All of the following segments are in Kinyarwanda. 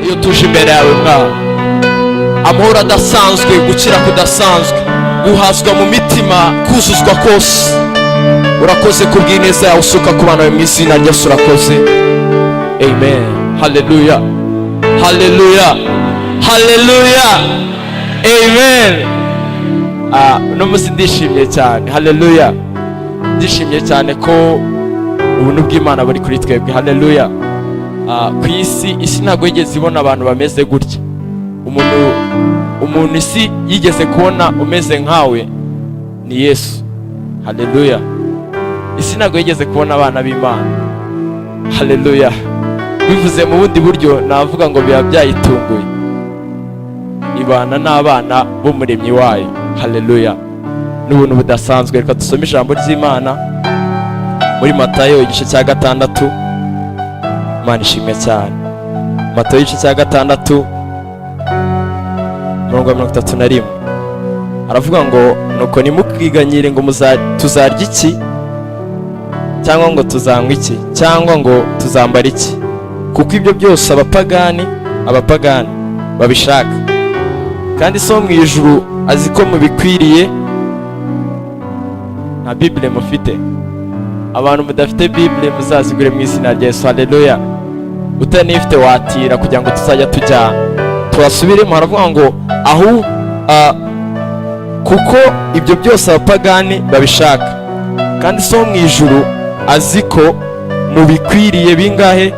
Iyo tuje imbere yawe, Mwana, amahoro adasanzwe, gukira kudasanzwe, guhazwa mu mitima, kuzuzwa kose. Urakoze kubw'ineza yawe usuka ku bana bawe. Mu izina rya Yesu, urakoze. Amen. Haleluya, haleluya, haleluya, amen. Ah, uno munsi ndishimye cyane. Haleluya, ndishimye cyane ko ubuntu bw'Imana buri kuri twebwe. Haleluya. Ah, ku isi, isi ntabwo yigeze ibona abantu bameze gutya. Umuntu isi yigeze kubona umeze nkawe ni Yesu. Haleluya. Isi ntabwo yigeze kubona abana b'Imana. Haleluya. Bivuze mu bundi buryo, navuga ngo biba byayitunguye ibana n'abana b'Umuremyi wayo. Haleluya, n'ubuntu budasanzwe. Reka dusome ijambo ry'Imana muri Matayo igice cya 6. Imana ishimwe cyane. Matayo igice cya 6, umurongo wa 31, aravuga ngo: "Nuko ntimukiganyire ngo tuzarya iki, cyangwa ngo tuzanywa iki, cyangwa ngo tuzambara iki, kuko ibyo byose abapagani babishaka, kandi So wo mu ijuru azi ko mubikwiriye." Nta Bibile mufite? Abantu mudafite Bibile muzazigure mu izina rya Yesu. Haleluya. Utanifite watira kugira ngo tuzajya tujyana tuhasubiremo. Haravuga ngo aho kuko ibyo byose abapagani babishaka, kandi So wo mu ijuru azi ko mubikwiriye. Bingahe?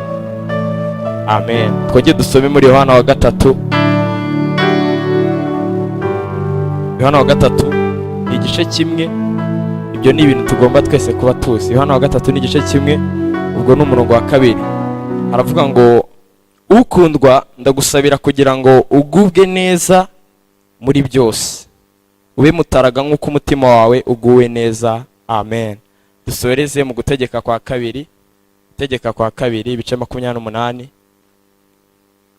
Amen. Twongere dusome muri Yohana wa 3. Yohana wa 3 ni igice 1. Ibyo ni ibintu tugomba twese kuba tuzi. Yohana wa 3 ni igice 1, ubwo ni umurongo wa 2. Haravuga ngo: "Ukundwa, ndagusabira kugira ngo ugubwe neza muri byose, ube mutaraga nk'uko umutima wawe uguwe neza." Amen. Dusoreze mu Gutegeka kwa Kabiri. Gutegeka kwa Kabiri ibice 28.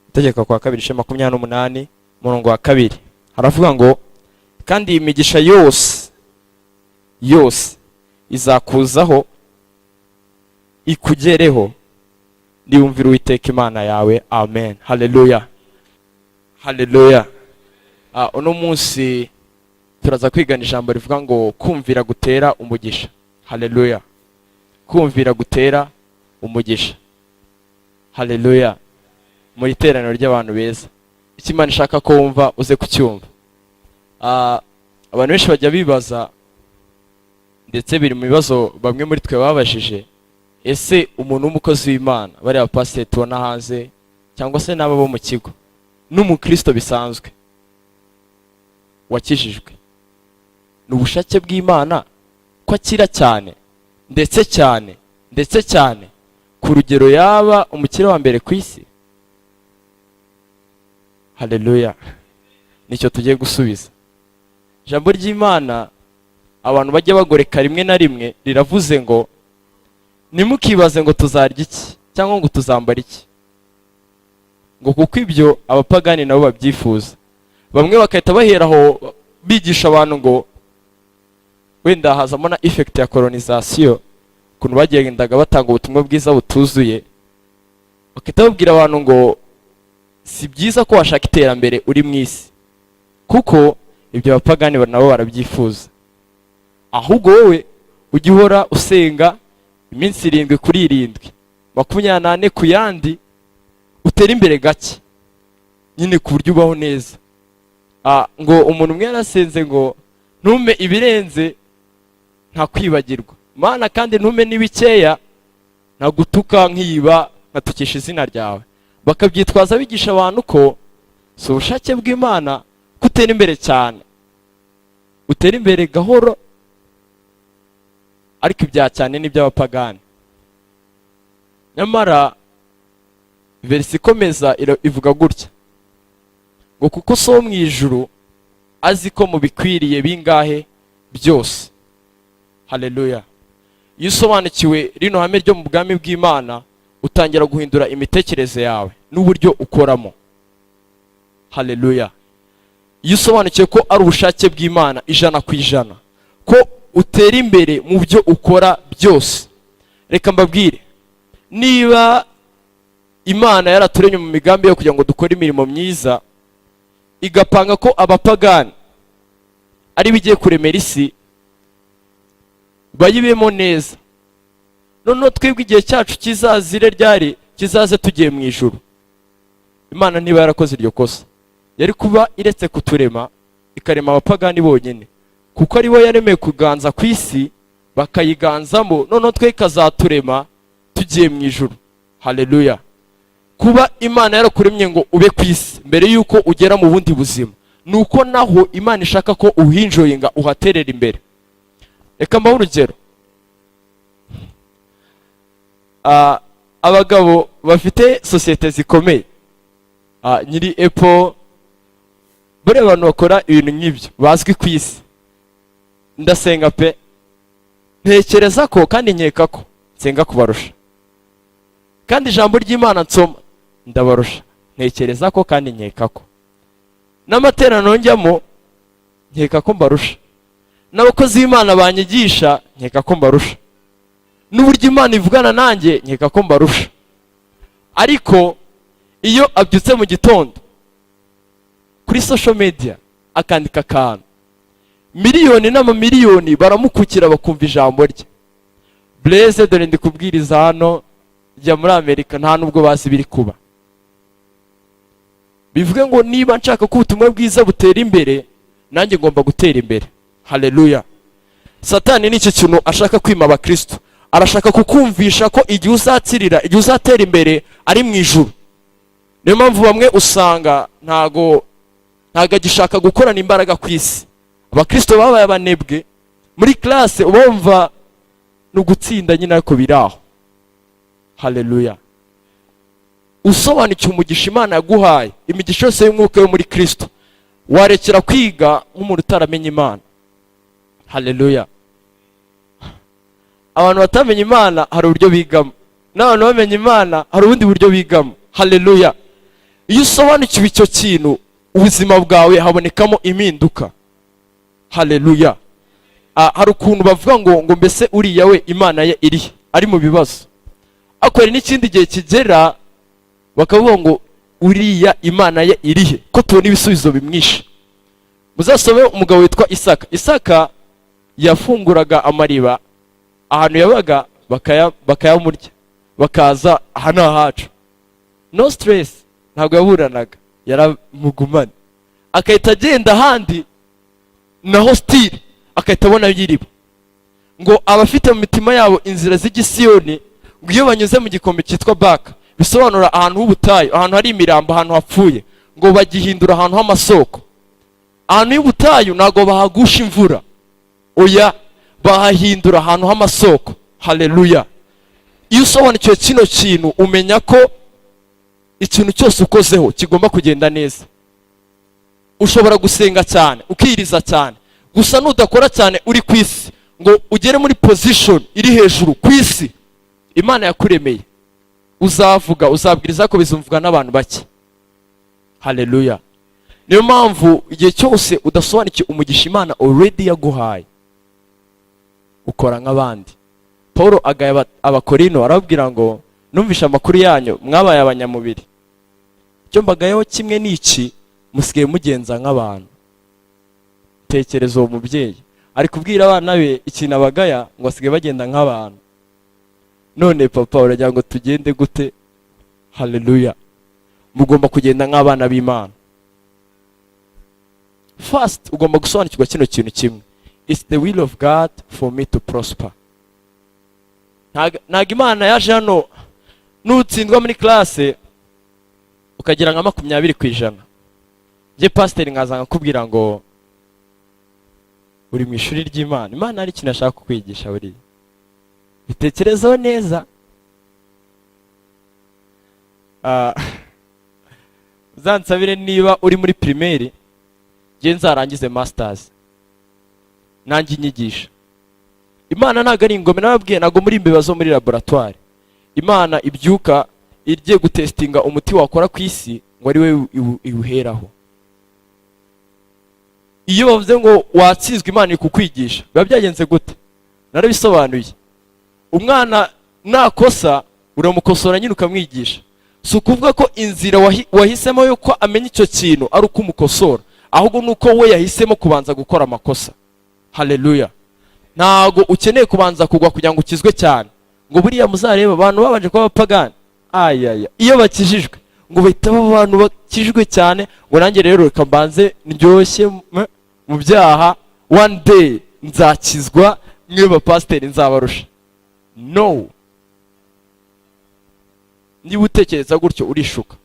Gutegeka kwa Kabiri ibice 28, umurongo wa 2, haravuga ngo: "Kandi iyi migisha yose yose izakuzaho ikugereho niwumvira Uwiteka Imana yawe." Amen. Haleluya, haleluya. Ah, uno munsi turaza kwigana ijambo rivuga ngo kumvira gutera umugisha. Haleluya, kumvira gutera umugisha. Haleluya. Mu iteraniro ry'abantu beza, icyo Imana ishaka ko wumva uze kucyumva. Ah, abantu benshi bajya bibaza, ndetse biri mu bibazo bamwe muri twe babajije: ese umuntu w'umukozi w'Imana, bariya pasiteri tubona hanze cyangwa se n'abo bo mu kigo, n'umukristo bisanzwe wakijijwe, ni ubushake bw'Imana ko akira cyane, ndetse cyane, ndetse cyane, ku rugero yaba umukire wa mbere ku isi? Haleluya. Nicyo tugiye gusubiza. Ijambo ry'Imana abantu bajya bagoreka rimwe na rimwe riravuze ngo: "Ntimukibaze ngo tuzarya iki cyangwa ngo tuzambara iki," ngo kuko ibyo abapagani nabo babyifuza. Bamwe bagahita bahera aho bigisha abantu ngo wenda hazamo na effect ya colonization, ukuntu bagendaga batanga ubutumwa bwiza butuzuye, bagahita babwira abantu ngo si byiza ko washaka iterambere uri mu isi, kuko ibyo abapagani nabo barabyifuza, ahubwo wowe ujye uhora usenga iminsi 7 kuri 7, 24 ku yandi, utere imbere gake nyine ku buryo ubaho neza. Ah, ngo umuntu umwe yarasenze ngo: "Ntume ibirenze ntakwibagirwa, Mana, kandi ntume n'ibikeya ntagutuka, nkiba nkatukisha izina ryawe." Bakabyitwaza bigisha abantu ko si ubushake bw'Imana ko utera imbere cyane, utera imbere gahoro, ariko ibya cyane ni iby'abapagani. Nyamara verse ikomeza ivuga gutya ngo: "Kuko So wo mu ijuru azi ko mubikwiriye." Bingahe? Byose. Haleluya. Iyo usobanukiwe rino hame ryo mu bwami bw'Imana, utangira guhindura imitekerereze yawe n'uburyo ukoramo. Haleluya. Iyo usobanukiwe ko ari ubushake bw'Imana 100% ko utera imbere mu byo ukora byose, reka mbabwire, niba Imana yaraturemye mu migambi yo kugira ngo dukore imirimo myiza, igapanga ko abapagani ari bigiye kuremera isi bayibemo neza, noneho twebwe igihe cyacu kizazire ryari? Kizaze tugiye mu ijuru. Imana niba yarakoze iryo kosa, yari kuba iretse kuturema, ikarema abapagani bonyine, kuko ari bo yaremeye kuganza ku isi, bakayiganzamo, noneho twe ikazaturema tugiye mu ijuru. Haleluya! Kuba Imana yarakuremye ngo ube ku isi mbere y'uko ugera mu bundi buzima, ni uko naho Imana ishaka ko uhinjoyinga, uhaterera imbere. Reka mbahe urugero. Abagabo bafite sosiyete zikomeye, nyiri Apple, buriya abantu bakora ibintu nk'ibyo bazwi ku isi, ndasenga pe, ntekereza ko kandi nkeka ko nsenga kubarusha, kandi ijambo ry'Imana nsoma ndabarusha. Ntekereza ko kandi nkeka ko n'amateraniro njyamo, nkeka ko mbarusha, n'abakozi b'Imana banyigisha, nkeka ko mbarusha, n'uburyo Imana ivugana nanjye, nkeka ko mbarusha. Ariko iyo abyutse mu gitondo kuri social media akandika akantu, miliyoni n'amamiliyoni baramukukira, bakumva ijambo rye. Blaise, dore ndi kubwiriza hano, jya muri Amerika nta nubwo bazi ibiri kuba. Bivuge ngo niba nshaka ko ubutumwa bwiza butera imbere, nanjye ngomba gutera imbere. Haleluya! Satani ni icyo kintu ashaka kwima abakristo. Arashaka kukumvisha ko igihe uzatsirira, igihe uzatera imbere ari mu ijuru. Niyo mpamvu bamwe usanga ntago agishaka gukorana imbaraga ku isi. Abakristo babaye abanebwe. Muri classe uba wumva ni ugutsinda nyine, ariko biri aho. Haleluya! Usobanukiwe umugisha Imana yaguhaye, imigisha yose y'umwuka yo muri Kristo, warekera kwiga nk'umuntu utaramenya Imana. Haleluya! Abantu batamenya Imana hari uburyo bigamo, n'abantu bamenya Imana hari ubundi buryo bigamo. Haleluya! Iyo usobanukiwe icyo kintu, ubuzima bwawe habonekamo impinduka. Haleluya! Hari ukuntu bavuga ngo mbese uriya we Imana ye iri ari mu bibazo? Ariko hari n'ikindi gihe kigera bakavuga ngo uriya Imana ye irihe, ko tubona ibisubizo bimwishe? Muzasome umugabo witwa Isaka. Isaka yafunguraga amariba ahantu yabaga, bakayamurya, bakaza aha ni ahacu, no stress. Ntabwo yaburanaga, yaramugumane, agahita agenda ahandi naho still agahita abona y'iriba. Ngo abafite mu mitima yabo inzira z'igisiyoni, ngo iyo banyuze mu gikombe cyitwa Baka, bisobanura ahantu h'ubutayu, ahantu hari imirambo, ahantu hapfuye, ngo bagihindura ahantu h'amasoko. Ahantu y'ubutayu ntabwo bahagusha imvura, oya, bahahindura ahantu h'amasoko. Haleluya! Iyo usobanukiwe kino kintu, umenya ko ikintu cyose ukozeho kigomba kugenda neza. Ushobora gusenga cyane, ukiriza cyane, gusa nudakora cyane uri ku isi ngo ugere muri position iri hejuru ku isi Imana yakuremeye, uzavuga, uzabwiriza ko bizumvwa n'abantu bake. Haleluya! Niyo mpamvu igihe cyose udasobanukiwe umugisha Imana already yaguhaye, ukora nk'abandi. Paul agaya Abakorino, arababwira ngo numvishe amakuru yanyu, mwabaye abanyamubiri. Icyo mbagayeho kimwe ni iki: musigaye mugenza nk'abantu. Tekereza uwo mubyeyi ari kubwira abana be ikintu abagaya, ngo basigaye bagenda nk'abantu. None papa, uragira ngo tugende gute? Haleluya! Mugomba kugenda nk'abana b'Imana. First ugomba gusobanukirwa kino kintu kimwe: it's the will of God for me to prosper. Ntabwo Imana yaje hano nutsindwa muri classe ukagira nka 20%, njye pasiteri nkaza nkakubwira ngo uri mu ishuri ry'Imana, Imana hari ikintu ashaka kukwigisha. Buriya bitekerezeho neza. Uzansabire niba uri muri primaire, njye nzarangize masters nanjye inyigisha. Imana ntabwo ari ingome. Nababwiye, ntabwo muri imbeba zo muri laboratoire Imana ibyuka igiye gutestinga umuti wakora ku isi ngo ari we iwuheraho. Iyo bavuze ngo watsinzwe, Imana iri kukwigisha, biba byagenze gute? Narabisobanuye. Umwana nakosa uramukosora nyine, ukamwigisha. Si ukuvuga ko inzira wahisemo yuko amenya icyo kintu ari uko umukosora, ahubwo ni uko we yahisemo kubanza gukora amakosa. Haleluya! Ntabwo ukeneye kubanza kugwa kugira ngo ukizwe cyane. Ngo buriya muzarebe abantu babanje kuba abapagani, ayaya, iyo bakijijwe ngo bahita baba abantu bakijijwe cyane, ngo nanjye rero reka mbanze ndyoshye mu byaha, one day nzakizwa, mwe bapasiteri nzabarusha. No, niba utekereza gutyo urishuka.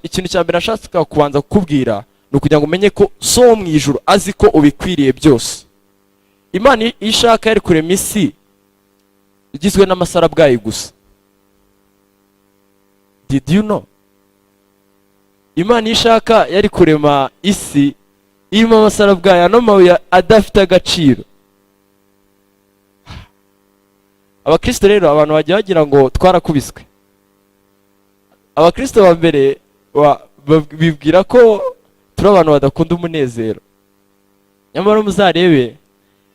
Ikintu cya mbere nashatse kubanza kukubwira ni ukugira ngo umenye ko So wo mu ijuru azi ko ubikwiriye byose. Imana iyo ishaka yari kurema isi igizwe n'amasarabwayi gusa. Did you know? Imana iyo ishaka yari kurema isi irimo amasarabwayi, ano mabuye adafite agaciro. Abakristo rero, abantu bajya bagira ngo twarakubiswe. Abakristo ba mbere bibwira ko turi abantu badakunda umunezero, nyamara muzarebe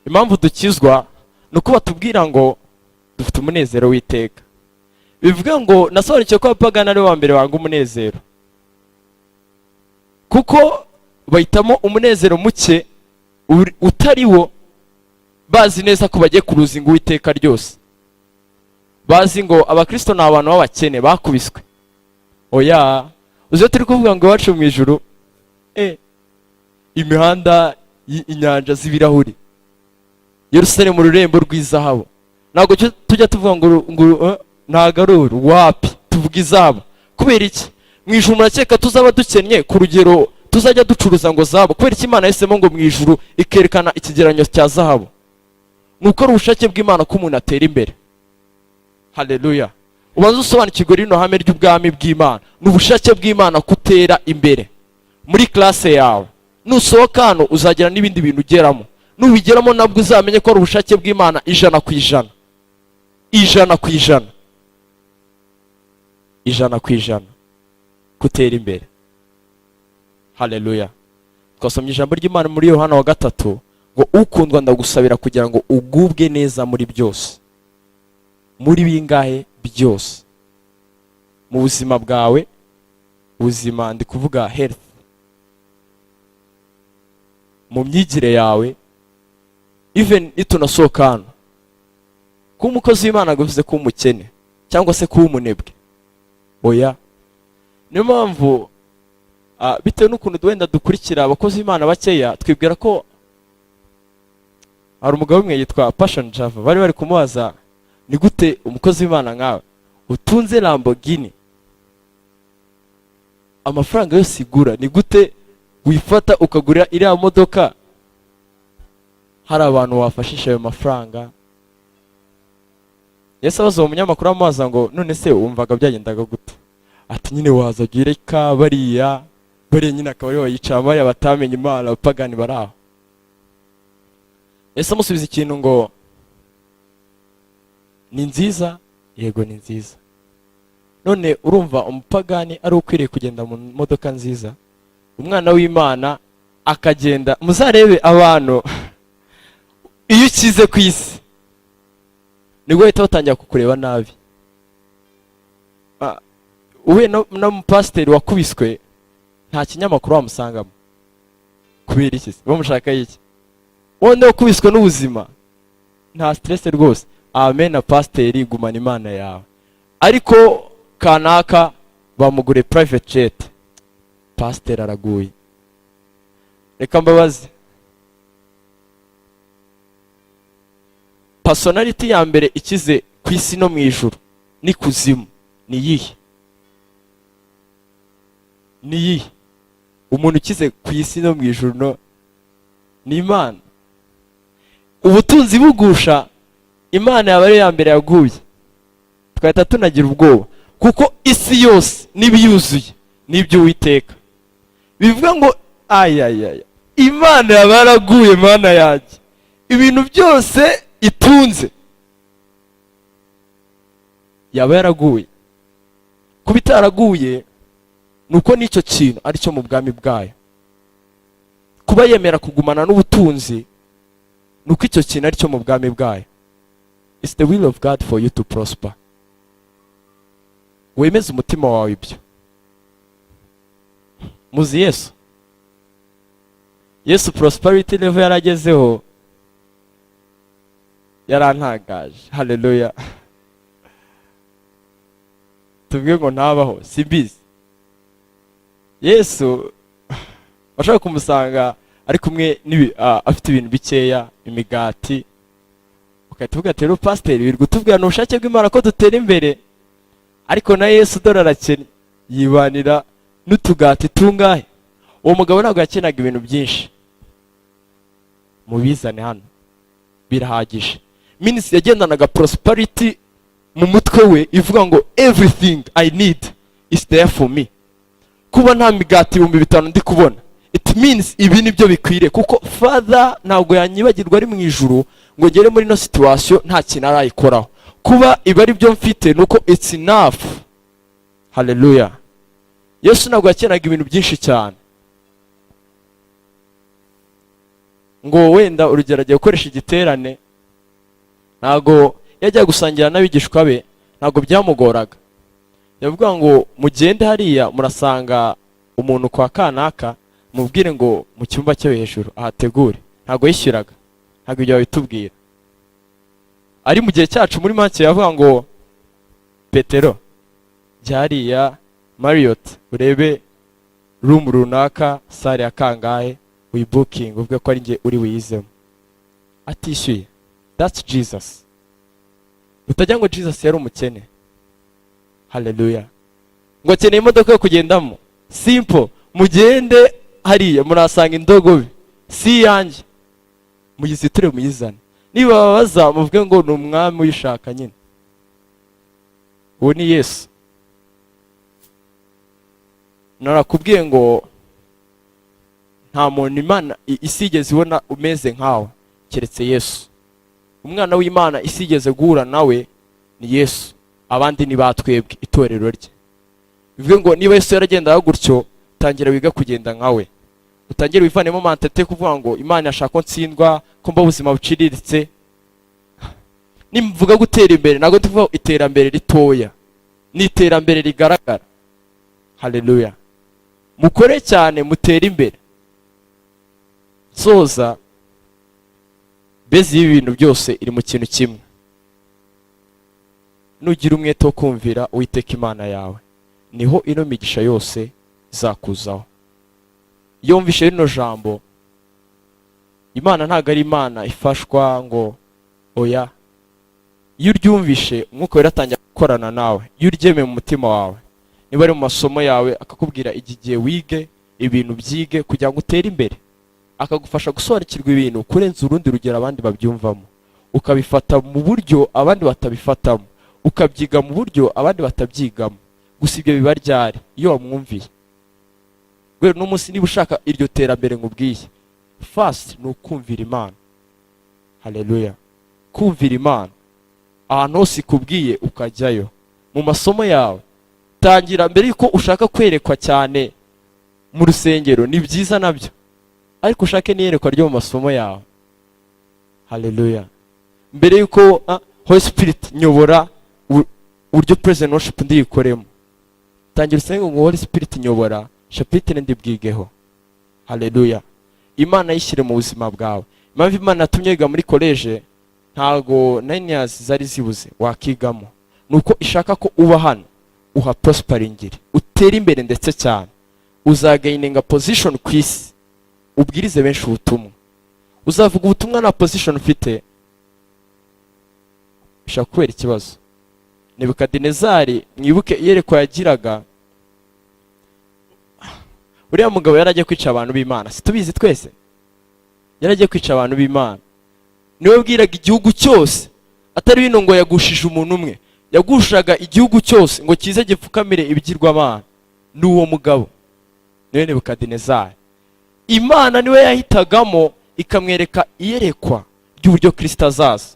impamvu dukizwa ni uko batubwira ngo dufite umunezero w'iteka. Bivuga ngo nasobanukiwe ko abapagani ari bo ba mbere banga umunezero, kuko bahitamo umunezero muke utari wo, bazi neza ko bagiye kuruzinga uwiteka ryose. Bazi ngo abakristo ni abantu b'abakene bakubiswe. Oya, uzi iyo turi kuvuga ngo iwacu mu ijuru, imihanda, inyanja z'ibirahuri, Yerusalemu ururembo rw'izahabu. Ntabwo tujya tuvuga ngo ntabwo ari uru, wapi, tuvuga izahabu. Kubera iki? Mu ijuru murakeka tuzaba dukennye ku rugero tuzajya ducuruza ngo zahabu? Kubera iki Imana yahisemo ngo mu ijuru ikerekana ikigereranyo cya zahabu? Ni uko ari ubushake bw'Imana ko umuntu atera imbere. Haleluya! Ubanza usobanukirwe rino hame ry'ubwami bw'Imana: ni ubushake bw'Imana kutera imbere muri classe yawe. Nusohoka hano uzagira n'ibindi bintu ugeramo, nubigeramo nabwo uzamenye ko ari ubushake bw'Imana 100%, 100%, 100% kutera imbere. Haleluya! Twasomye ijambo ry'Imana muri Yohana wa gatatu ngo: "Ukundwa, ndagusabira kugira ngo ugubwe neza muri byose." Muri bingahe? Byose mu buzima bwawe. Ubuzima ndi kuvuga health, mu myigire yawe, even nitunasohoka hano. Kuba umukozi w'Imana ngo bivuze kuba umukene cyangwa se kuba umunebwe? Oya. Niyo mpamvu bitewe n'ukuntu wenda dukurikira abakozi b'Imana bakeya, twibwira ko hari umugabo umwe yitwa Passion Java, bari kumubaza: "Ni gute umukozi w'Imana nkawe utunze Lamborghini, amafaranga yose igura, ni gute wifata ukagura iriya modoka, hari abantu wafashisha ayo mafaranga?" Yesu abaza uwo munyamakuru, amubaza ngo: "None se wumvaga byagendaga gute?" Ati: "Nyine waza reka bariya bariya nyine akaba aribo bayicara, bariya batamenye Imana, abapagani bari aho." Yesu amusubiza ikintu ngo: "Ni nziza, yego ni nziza. None urumva umupagani ari ukwiriye kugenda mu modoka nziza, umwana w'Imana akagenda?" Muzarebe abantu, iyo ukize ku isi nibwo bahita batangira kukureba nabi. Uhuye n'umupasiteri wakubiswe, nta kinyamakuru wamusangamo. Kubera iki se? Bamushaka iki? Wenda wakubiswe n'ubuzima, nta stress rwose. Amen na pasiteri, gumana Imana yawe. Ariko kanaka bamuguriye private jet, pasiteri araguye. Reka mbabaze: personality ya mbere ikize ku isi no mu ijuru n'ikuzimu ni iyihe? Ni iyihe? Umuntu ukize ku isi no mu ijuru no ni Imana. Ubutunzi bugusha, Imana yaba ari iya mbere yaguye, tugahita tunagira ubwoba, kuko isi yose n'ibiyuzuye n'iby'Uwiteka. Bivuga ngo ayayaya, Imana yaba yaraguye. Mana yanjye, ibintu byose itunze yaba yaraguye. Kuba itaraguye ni uko n'icyo kintu ari cyo mu bwami bwayo. Kuba yemera kugumana n'ubutunzi ni uko icyo kintu ari cyo mu bwami bwayo. It's the will of God for you to prosper. Wemeze umutima wawe ibyo. Muzi Yesu? Yesu prosperity level yaragezeho yarantangaje. Haleluya! Tuvuge ngo ntabaho, simbizi. Yesu bashobora kumusanga ari kumwe afite ibintu bikeya, imigati, ugahita uvuga ati: "Rero pasiteri, wirirwa utubwira ni ubushake bw'Imana ko dutera imbere, ariko na Yesu dore arakennye, yibanira n'utugati tungahe." Uwo mugabo ntabwo yakenaga ibintu byinshi. "Mubizane hano, birahagije." Minisitiri yagendanaga prosperity mu mutwe we ivuga ngo: "Everything I need is there for me. Kuba nta migati 5000 ndi kubona, it means ibi nibyo bikwiriye, kuko Father ntabwo yanyibagirwa ari mu ijuru ngo ngere muri ino situation nta kintu arayikoraho. Kuba ibi ari byo mfite, nuko it's enough." Haleluya! Yesu ntabwo yakenaga ibintu byinshi cyane ngo wenda urugero agiye gukoresha igiterane. Ntabwo yajya gusangira n'abigishwa be, ntabwo byamugoraga. Yavuga ngo: "Mugende hariya, murasanga umuntu kwa kanaka, mubwire ngo mu cyumba cyo hejuru ahategure." Ntabwo yishyuraga, ntabwo ibyo babitubwira. Ari mu gihe cyacu, muri make yavuga ngo: "Petero, jya hariya Marriott, urebe room runaka, salle ya kangahe, uyibukinge, uvuge ko ari njye uri buyizemo," atishyuye. That's Jesus. Utajya ngo Jesus yari umukene. Haleluya! Ngo akeneye imodoka yo kugendamo. Simple: "Mugende hariya, murasanga indogobe, si iyanjye, muyiziture muyizane. Niba babaza, muvuge ngo ni Umwami uyishaka." Nyine uwo ni Yesu. Narakubwiye ngo nta muntu Imana isi igeze ibona umeze nkawe keretse Yesu. Umwana w'Imana isi igeze guhura nawe ni Yesu, abandi ni batwebwe itorero rye. Bivuge ngo niba Yesu yaragendaga gutyo, tangira wiga kugenda nkawe, utangire wivanemo mentalité kuvuga ngo Imana yashaka ko ntsindwa, ko mba ubuzima buciriritse. Nimvuga gutera imbere, ntabwo tuvuga iterambere ritoya, ni iterambere rigaragara. Haleluya! Mukore cyane, mutere imbere. Soza, base y'ibi bintu byose iri mu kintu kimwe: nugira umwete wo kumvira Uwiteka Imana yawe, niho ino migisha yose izakuzaho. Iyo wumvishe rino jambo, Imana ntabwo ari Imana ifashwa ngo oya. Iyo uryumvishe, Umwuka Wera atangira gukorana nawe. Iyo uryemeye mu mutima wawe, niba ari mu masomo yawe, akakubwira iki gihe wige ibintu, byige kugira ngo utere imbere, akagufasha gusobanukirwa ibintu kurenza urundi rugero abandi babyumvamo, ukabifata mu buryo abandi batabifatamo, ukabyiga mu buryo abandi batabyigamo. Gusa ibyo biba ryari? Iyo wamwumviye. Guhera uno munsi, niba ushaka iryo terambere nkubwiye, first ni ukumvira Imana. Haleluya! Kumvira Imana ahantu hose ikubwiye ukajyayo. Mu masomo yawe, tangira mbere yuko ushaka kwerekwa cyane mu rusengero. Ni byiza nabyo, ariko ushake n'iyerekwa ryo mu masomo yawe. Haleluya! Mbere yuko Holy Spirit, nyobora uburyo praise and worship ndiyikoremo, tangira usenge ngo: "Holy Spirit, nyobora chapitre ndibwigeho." Haleluya! Imana yishyire mu buzima bwawe. Impamvu Imana yatumye wiga muri koleje, ntago 9 years zari zibuze wakigamo, ni uko ishaka ko uba hano uha prosperingire, utere imbere ndetse cyane, uzagaininga position ku isi, ubwirize benshi ubutumwa. Uzavuga ubutumwa nta position ufite, bishobora kubera ikibazo. Nebukadinezari, mwibuke iyerekwa yagiraga. Uriya mugabo yari agiye kwica abantu b'Imana, si tubizi twese? Yari agiye kwica abantu b'Imana. Niwe wabwiraga igihugu cyose, atari bino ngo yagushije umuntu umwe, yagushaga igihugu cyose ngo kize gipfukamire ibigirwamana. Ni uwo mugabo, niwe Nebukadinezari. Imana niwe yahitagamo, ikamwereka iyerekwa ry'uburyo Kirisito azaza,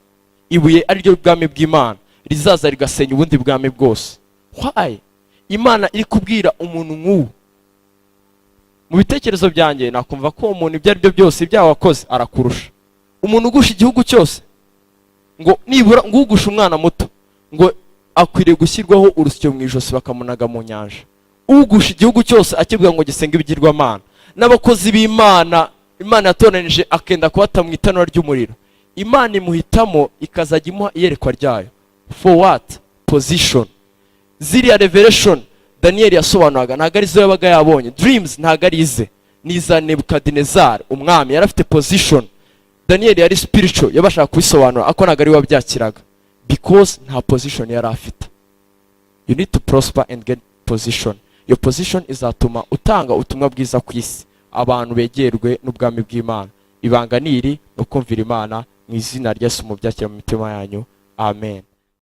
ibuye ari ryo bwami bw'Imana rizaza rigasenya ubundi bwami bwose. Why Imana iri kubwira umuntu nk'uwo? Mu bitekerezo byanjye, nakumva ko uwo muntu, ibyo ari byo byose, ibyaha wakoze arakurusha. Umuntu ugusha igihugu cyose, ngo nibura ngo ugusha umwana muto ngo Akwiriye gushyirwaho urusyo mu ijosi, bakamunaga mu nyanja. Ugusha igihugu cyose akibwira ngo gisenge ibigirwamana n'abakozi b'Imana, Imana yatoranije, akenda kubata mu itanura ry'umuriro. Imana imuhitamo, ikazajya imuha iyerekwa ryayo. For what? Position. Ziriya revelation Daniel yasobanuraga ntabwo arizo yabaga yabonye. Dreams ntabwo ari ize, ni iza Nebukadinezari umwami. Yari afite position. Daniel yari spiritual, yabashaga kubisobanura, ariko ntabwo ari we wabyakiraga because nta position yari afite. You need to prosper and get position. Your position izatuma utanga ubutumwa bwiza ku isi, abantu begerwe n'ubwami bw'Imana. Ibanga ni iri, ni ukumvira Imana. Mu izina rya Yesu, mubyakira mu mitima yanyu. Amen.